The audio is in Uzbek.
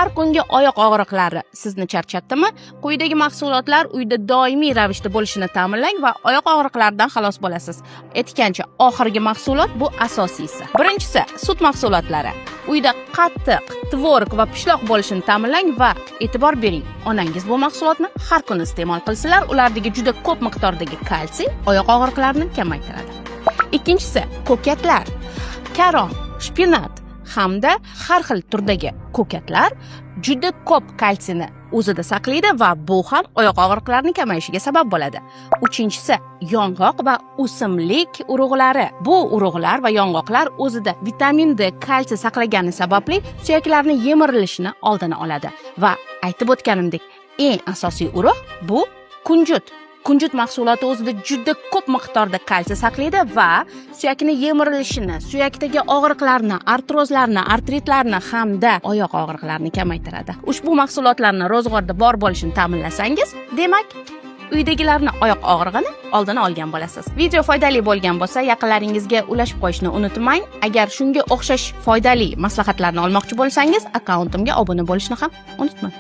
Har kungi oyoq og'riqlari sizni charchatdimi? Quyidagi mahsulotlar uyda doimiy ravishda bo'lishini ta'minlang va oyoq og'riqlaridan xalos bo'lasiz. Aytgancha, oxirgi mahsulot bu asosiysi. Birinchisi, sut mahsulotlari. Uyda qatiq, tvorog va pishloq bo'lishini ta'minlang va e'tibor bering. Onangiz bu mahsulotni har kuni iste'mol qilsalar, ulardagi juda ko'p miqdordagi kalsiy oyoq og'riqlarini kamaytiradi. Ikkinchisi, ko'katlar. Karom, shpinat hamda har xil turdagi ko'katlar juda ko'p kalsiyni o'zida saqlaydi va bu ham oyoq og'riqlarini kamayishiga sabab bo'ladi. Uchinchisi, yong'oq va o'simlik urug'lari. Bu urug'lar va yong'oqlar o'zida vitamin D, kalsiy saqlagani sababli suyaklarni yemirilishini oldini oladi. Va aytib o'tganimdek, eng asosiy urug' bu kunjut. Kunjut mahsuloti o'zida juda ko'p miqdorda kalsiy saqlaydi va suyakni yemirilishini, suyakdagi og'riqlarni, artrozlarni, artritlarni hamda oyoq og'riqlarini kamaytiradi. Ushbu mahsulotlarni ro'zg'orda bor bo'lishini ta'minlasangiz, demak, uydagilarni oyoq og'rig'ini oldini olgan bo'lasiz. Video foydali bo'lgan bo'lsa, yaqinlaringizga ulashib qo'yishni unutmang. Agar shunga o'xshash foydali maslahatlarni olmoqchi bo'lsangiz, akkauntimga obuna bo'lishni ham unutmang.